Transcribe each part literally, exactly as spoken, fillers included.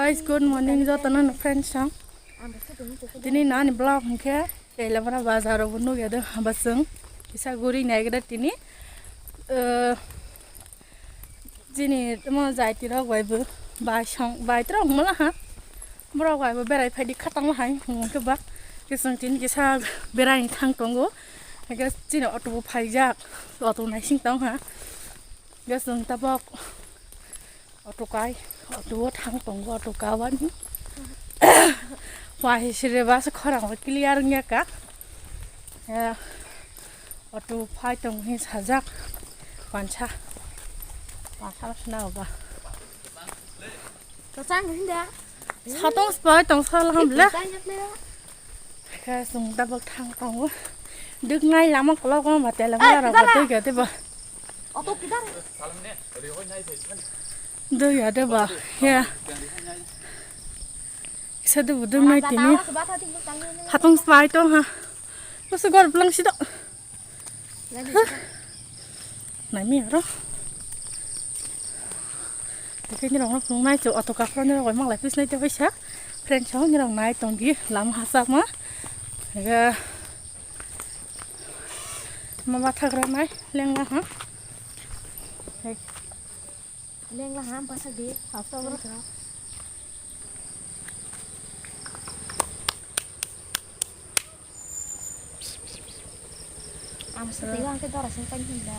Guys, good morning, jotono no friends song. Tini nani vlog hwnkhe Teilamra bazar o bo nugya do haba chwng kisa guri naigra tini. Eh, chini mo jaiti rok bai bo bai song bai trok mala ha. Borok bai bo berai phaidi khatang hai hwnkhe ba. Kisung tini kisa berai thang tongo. Hwnkhe chini auto bo phaijak. Auto naising tong ha. Hwnkhe chwng tabok Auto kai, auto o thang tongo, auto kawani. Wahi sire bus khorang clear wngya ka. Ya, auto phai tong hin sajak. Pansa. Pansa sna ba. Satong spai tong sal ham le. Khe chwng double thang tongo. Duknai lama kolok ma tela mara ba tei ga deba. Dui ya deba. Ya. Kisa deba duknai tini. Hatong spai tong ha. Masa gor blang sido. Naimi aro. Tei nirok no phunuknai chwng auto kaphra nirok bai manglai pis nai tei waisa. Friends rok nirok nai tongdi lama hachakma. Ega ma bathagra nai lengla ha. Lengla ha basa di. Hapsa bro. Ang sa tayo ang kay dora sing kan hinda.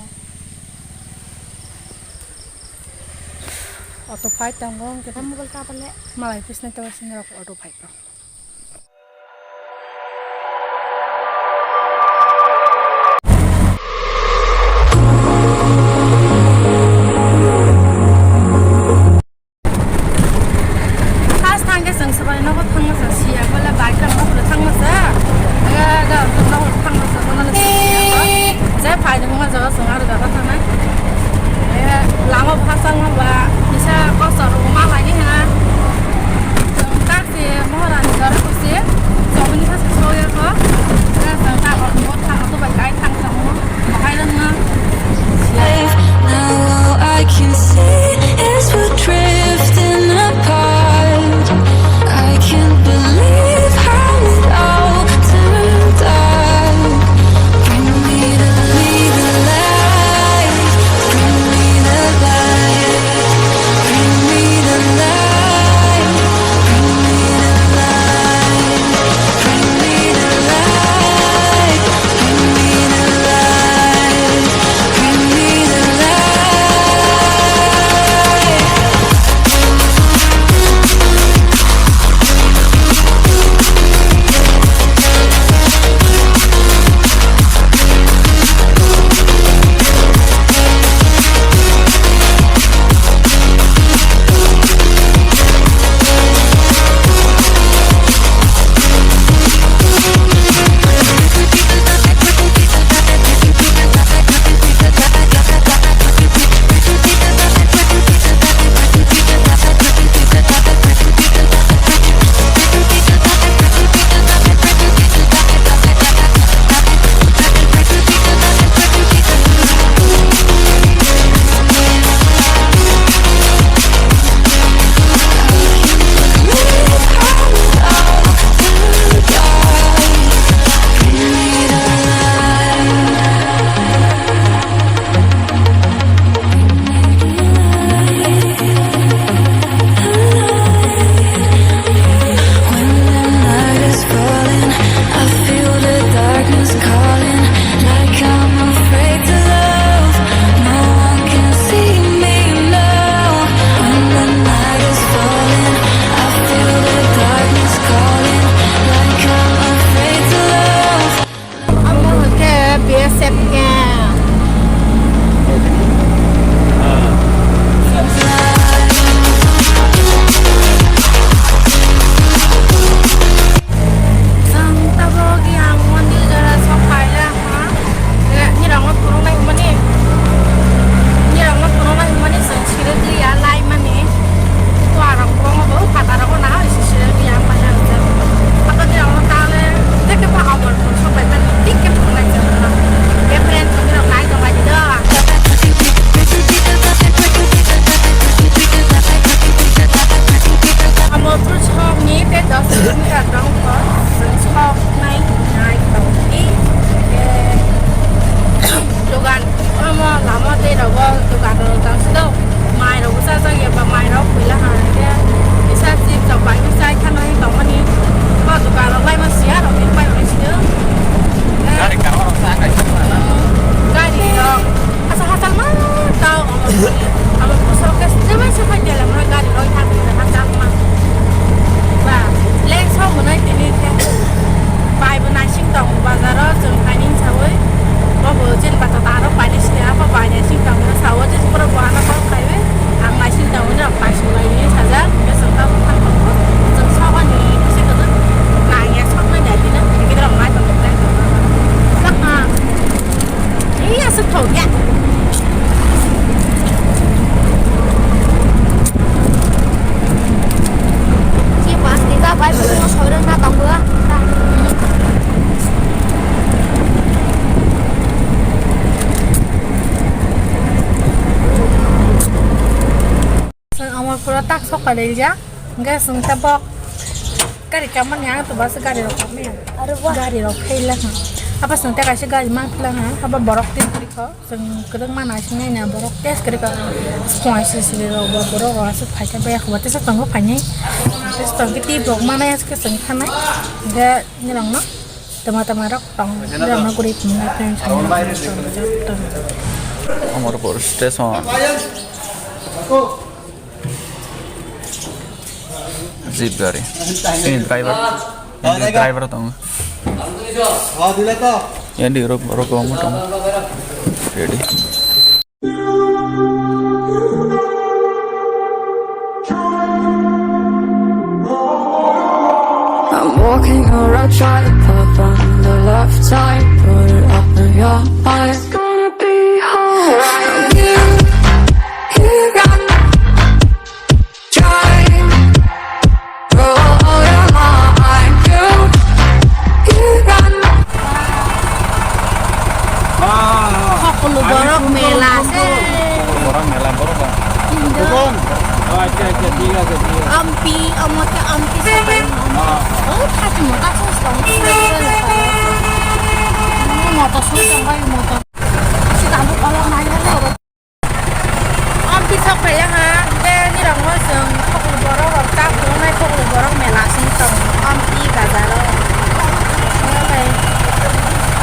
Auto fight ang gong kita. Ang mobile ka pala. Malai pis na tawa sing rok auto fight. First thangkhe chwng swbai nogo thangma sa siya, bole bike rok nogo thangma sa. Aga ga nogo thangma sa, bono le siya. Je phai dong ma jaga chwng aro jaga thangnai. Eh, lama bhasang ma ba, kisa kosor ma lagi ha. Chwng taxi Maharani Leija, hingke chwng tabok gari kamani ang to bus gari rok kamani. Aro ba. Gari rok khaila ha. Apa chwng ta kaisa gari mang phila ha. Apa borok tin kri kho. Chwng kwrwng mana sing nai na borok test kwrwng ka. Phone sisili rok bo borok rok aswk phaikha baya kho tesa tongo phainai. Tesa tongkhe tei borok mana aswk chwng thanai. Hingke nirok no tama tama rok tong. Nirok no guri phunai friends. Amarpur station. Jeep gari. Ini driver. Ini driver tong. Ini rok rok kamu tong. Ready. I'm walking around trying to find the love type, put it up in your mind. It's gonna be alright. You, you got Try. Roll your mind. You, you got Hokolo borok mela se. Borok mela borok ba. Indo. Acha acha thik ache thik ache. Ampi, omote ampi sabai. Oh, thati mota sos tong. Mota sos tong bai mota. Sita mo kolom nai na. Amtwi sok phaila ha, tei nirok no chwng khoklo borok rok chak tongnai, khoklo borok mela sing tong amtwi bazar o. Omo bai,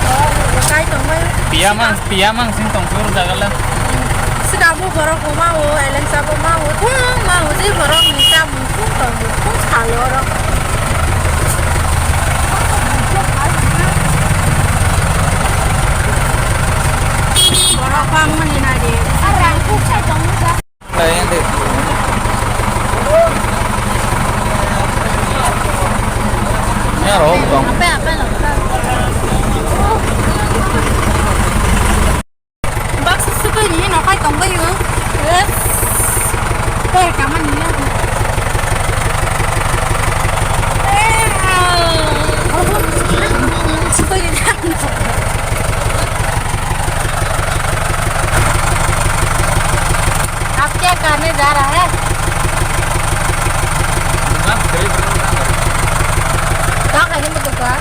o, o, kai tongbai. Piya mang, piya mang sing tong sur jaga le. Sida bo borok bo ma o, eleng sa bo ma o, thung ma o, je borok ni chamung thung tong, thung salo oro. Borok bangmani nai de. Arang kuk sai tong ja. Lain de. Ya, rok dong. Apa, apa, apa? Baksa sukui ni no kai tong bai o. Yes. Koi kama ni ya. Sukui ni. अब क्या करने जा रहा है? क्या खाने में दुकान?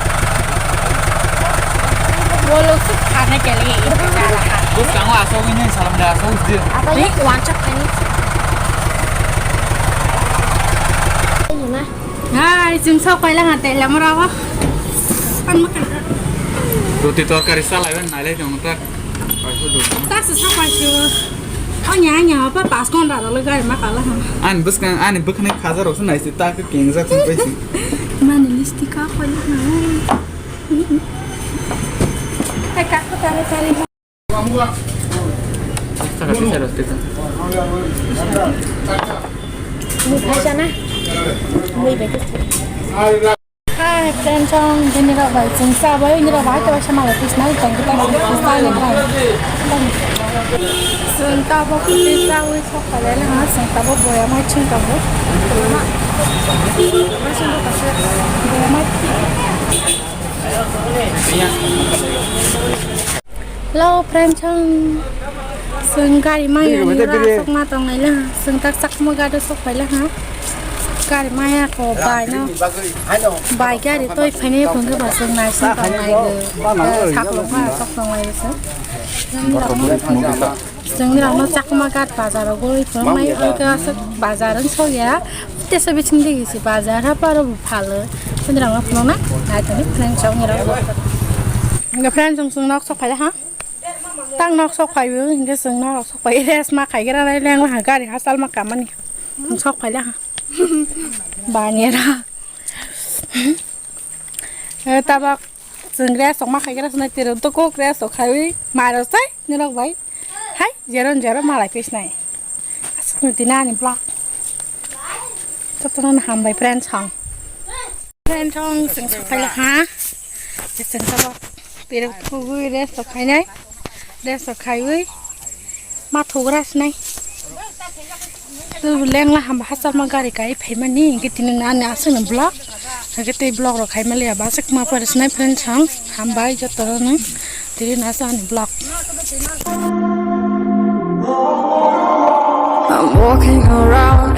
वो लोग सिर्फ खाने के लिए इधर जा रहा है। Bus kang asok ini salam de asok usdi. Apa ya? Ini wanchak ini. Hai, chwng sok paila ha tei lamra o. Roti torkari salai ben nailai tong ta. Kaisa duk. Ta se sok paisu. Anya anya apa pas kon ra lo gari ma kala ha. Ani bwskang ani bwkhani khajar rok se naisi ta khe kengjak song paisi. Mani lipstick ka paila ha. Ai ka ko tare tare. Saka sisa roti ka. Mui khaisa na? Mui bete. Hai, friend song, dini rok bai, chwng cha bai, nini rok bai, kaisa mala tisna, tong kita, tisna, bai. Chwng ta bo kuti cha wi sok kale na, chwng ta bo boya mai chwng ta bo. Boya mai. Hello, friend song. Chwng gari maya ni ura sok ma tong nai la. Chwng tak chakma gado sok pai la ha. Gari maya ko bai no. Bai gari toi phainai phungo ba chwng nai sing tong nai go. Saklo ma sok tong nai se. Chwng ni rok no chakma gad bazar o gori phungo mai oi ka sok bazar wng sok ya. Tesa bising de gisi bazar ha paro bu phalo. Chwng ni rok no phungo na. Nai tong ni friend song ni rok. Nga friend song chwng nok sok pai la ha. Tang nok sok phaibo, hingke chwng nok sok phai rest ma khai gra nai leng ha gari hachal ma kamani. Sok phai la ha. Bani ra. Eh, tabak chwng rest sok ma khai gra nai tiro to kok rest sok khai wi ma ro sai nirok bai. Hai, jeron jeron ma lai pis nai. Asuk ni tina ni vlog. Jotono no hambai friend song. Friend song chwng sok phai la ha. Chwng sok. Pero thugui rest rok khainai. Rest rok khaiwi ma thugra sinai. Tu lengla hamba hachal ma gari kai phaimani, hingke tini na ani aswk ni vlog. Hingke tei vlog rok khai maliya, baswk ma pore sinai friend song. Hambai joto rok no. Tini na sa ani vlog. I'm walking around.